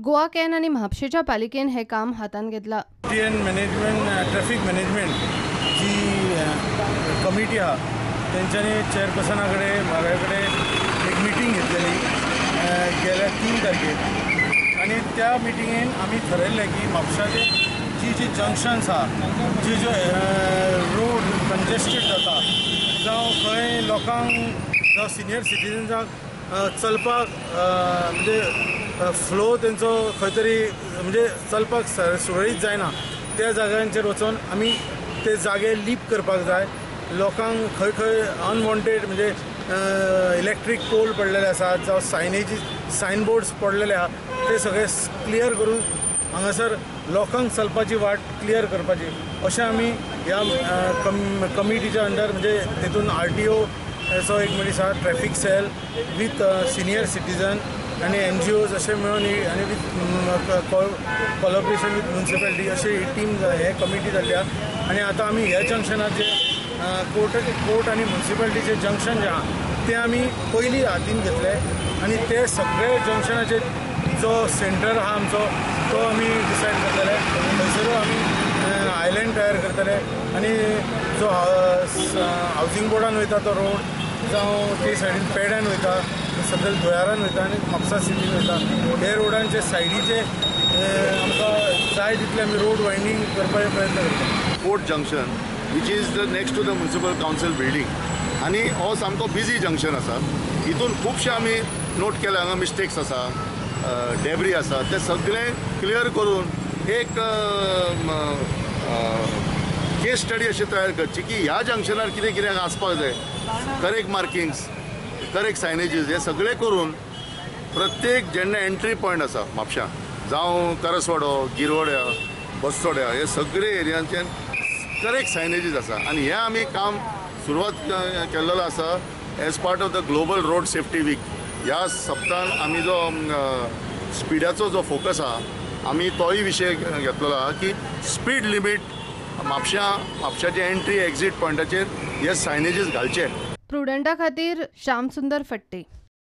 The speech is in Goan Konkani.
गोवा can आनी म्हापशेच्या पालिकेन हें काम हातांत घेतलां. मॅनेजमेंट ट्रॅफिक मॅनेजमेंट जी कमिटी आहा तेंच्यांनी चेअरपर्सना कडेन म्हाज्या कडेन एक मिटींग घेतलेली गेल्या 3 तारखेर आनी त्या मिटिंगेन आमी थरयल्लें की म्हापशाचे जी जी जंक्शन्स आहा, जी जे रोड कंजेस्टेड जाता जावं खंय लोकांक जावं सिनियर सिटीजन्सांक चलपाक म्हणजे फ्लो तेंचो खंय तरी म्हणजे चलपाक सुरळीत जायना त्या जाग्यांचेर वचून आमी ते जागे लीप करपाक जाय. लोकांक खंय खंय अनवॉन्टेड म्हणजे इलेक्ट्रीक पोल पडलेले आसात जावं सायनेजीस सायन बोर्ड्स पडलेले आहा ते सगळे क्लियर करून हांगासर लोकांक चलपाची वाट क्लियर करपाची अशें आमी ह्या कमिटीच्या अंडर म्हणजे तेतून RTO सो एक मनीस आहा, traffic cell with senior citizen आनी NGOs अशें मेळून आनी विथ कोलॉबरेशन विथ म्युनिसिपालिटी अशें ही टीम हे कमिटी जाल्ली आहा. आनी आतां आमी ह्या जंक्शनाचेर कोर्ट आनी म्युनिसिपालिटीचे जंक्शन जें आहा तें आमी पयलीं हातीन घेतले आनी ते सगळे जंक्शनाचे जो सेंटर आहा आमचो तो आमी डिसायड करतले. थंयसरूय आमी आयलँड तयार करतले आनी जो हावजींग बोर्डान वयता तो रोड जावं ते सायडीन पेड्यान वयता, सकयल धुळारान वयता आनी म्हापसा सिटीन वयता, हे रोडांचे सायडीचे आमकां जाय तितले आमी रोड वायंडींग करपाचे प्रयत्न करता. Court junction which is the next to the municipal council building आनी हो सामको बिजी जंक्शन आसा. हितून खुबशे आमी नोट केले हांगा मिस्टेक्स आसा, डेब्री आसा, ते सगळें क्लियर करून एक केस स्टडी अशी तयार करची की ह्या जंक्शनार कितें कितें आसपाक जाय, करेक्ट मार्किंग्स, करेक्ट सायनेजीस हे सगळें करून प्रत्येक जेन्ना एंट्री पॉयंट आसा म्हापशां जावं करसवाडो, गिरवड्या, बसतोड्या हे सगळे एरियांच्यान करेक्ट सायनेजीस आसा आनी हें आमी काम सुरवात केल्लेलो आसा as part of the global road safety week. ह्या सप्तान आमी जो स्पिडाचो जो फोकस आहा आमी तोय विशय घेतलेलो आहा की स्पीड लिमीट म्हापशां म्हापशाचे एंट्री एक्झीट पॉयंटाचेर हे सायनेजीस घालचे. प्रुडंटा खातीर श्यामसुंदर फट्टे.